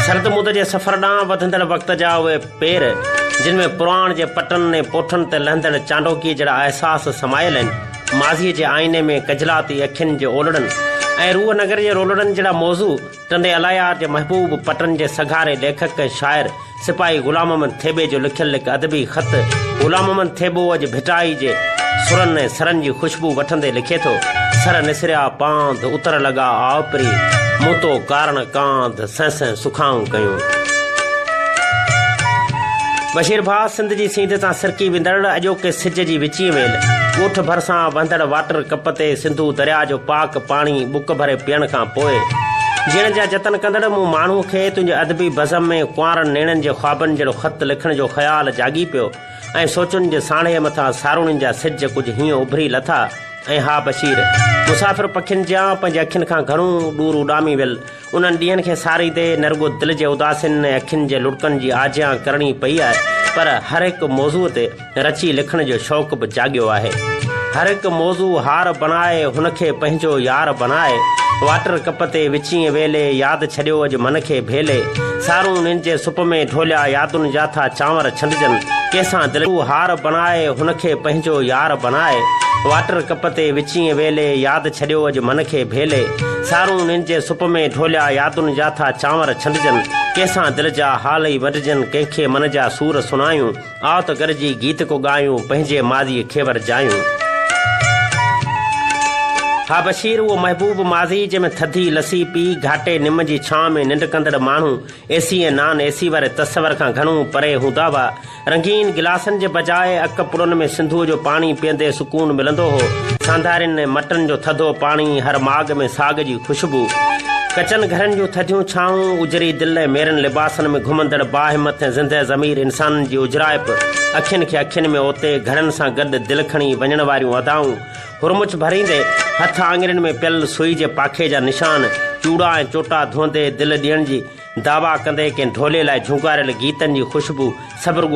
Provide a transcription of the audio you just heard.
سرد مد جي سفر ڏانهن وڌندڙ وقت جا اهي پير، جن ۾ پراڻ جي پٽن ۽ پوٺن تي لهندڙ چانڊوڪيء جهڙا احساس سمايل آهن، ماضيء جي آئيني ۾ ڪجلاتي اکين جي اولڙن ۽ روح نگر جي رولڙن جهڙا موضوع ٽنڊي الايار جي محبوب پٽن جي سگهاري ليکڪ ۽ شاعر سپاهي غلام محمد ٿيٻي جو لکيل هڪ ادبي خط غلام محمد ٿيٻو اڄ ڀٽائي جي سرن ۽ سرن جي خوشبو وٺندي لکي ٿو، سر نسريا پانڌ، اتر لڳا آء پرين، مون تو ڪارڻ ڪانڌ، سين سين سکائون ڪيون. بشير ڀاء سنڌ جي سينڌ تان سرڪي ويندڙ اڄوڪي سج جي وچين ويل ڳوٺ ڀرسان وهندڙ واٽر ڪپ تي سنڌو درياء جو پاڪ پاڻي ٻڪ ڀري پيئڻ کان پوء جيئڻ جا جتن ڪندڙ مون ماڻهوء کي تنهنجي ادبي بزم ۾ ڪنوارن نيڻن جي خوابن جهڙو خط لکڻ جو خيال جاڳي پيو ۽ سوچن جي ساڻيهه مٿان ساروڻين جا سج ڪجهه هيئن اڀري لٿا ۽ ها بشير! مسافر پکين جيان پنهنجي اکين کان گهڻو ڏور اڏامي ويل انهن ڏينهن کي ساريندي نه رڳو دل جي اداسين ۽ اکين جي لڙڪن جي آجيان ڪرڻي پئي آهي پر هر هڪ موضوع تي رچي لکڻ جو شوق به جاڳيو آهي. هر هڪ موضوع هار بڻائي هن کي پنهنجو يار بڻائي واٽر ڪپ تي وچينء ويلي ياد ڇڏيو اڄ من کي ڀيلي سارون نين جي سپ ۾ ڍوليا يادن جا ٿا چانور ڇنڊجن ڪنهن سان دل هار بڻائي هن کي پنهنجو يار بڻائي واٽر ڪپ تي وچينء ويلي ياد ڇڏيو اڄ من کي ڀيلي سارون نين جي سپ ۾ ڍوليا يادن جا ٿا چانور ڇنڊجن ڪنهن سان دل جا حال ئي ونڊجن ڪنهن کي من جا سور سڻايون آء ته گڏجي گيت ڪو ڳايون، پنهنجي ماضيء کي ورجايون. ها بشير، اهو محبوب ماضي، جنهن ۾ ٿڌي لسي پي، گهاٽي نم جي ڇانء ۾ ننڊ ڪندڙ ماڻهو، اي سي ۽ نان اي سي واري تصور کان گهڻو پري هوندا هئا. رنگين گلاسن جي بجاء اڪ پڙن ۾ سنڌوء جو پاڻي پيئندي سڪون ملندو هو. سانڌارين ۽ مٽن جو ٿڌو پاڻي، هر ماڳ ۾ ساڳ جي خوشبو. ڪچن گهرن جون ٿڌيون ڇانئون، اجري دل ۽ ميرن لباسن ۾ گهمندڙ باهمت ۽ زندهه ضمير انسانن جي اجرائپ، اکين کي اکين ۾ اوتي، گهڙن سان گڏ دل کڻي وڃڻ واريون ادائون، هرمچ ڀريندي، هٿ آڱرين ۾ پيل سوئي جي پاکي جا نشان، چوڙا ۽ چوٽا ڌوئندي دل ڏيڻ جي دعويٰ ڪندي ڪنهن ڍولي لاء جهونگاريل گيتن جي خوشبو، سڀ رڳو.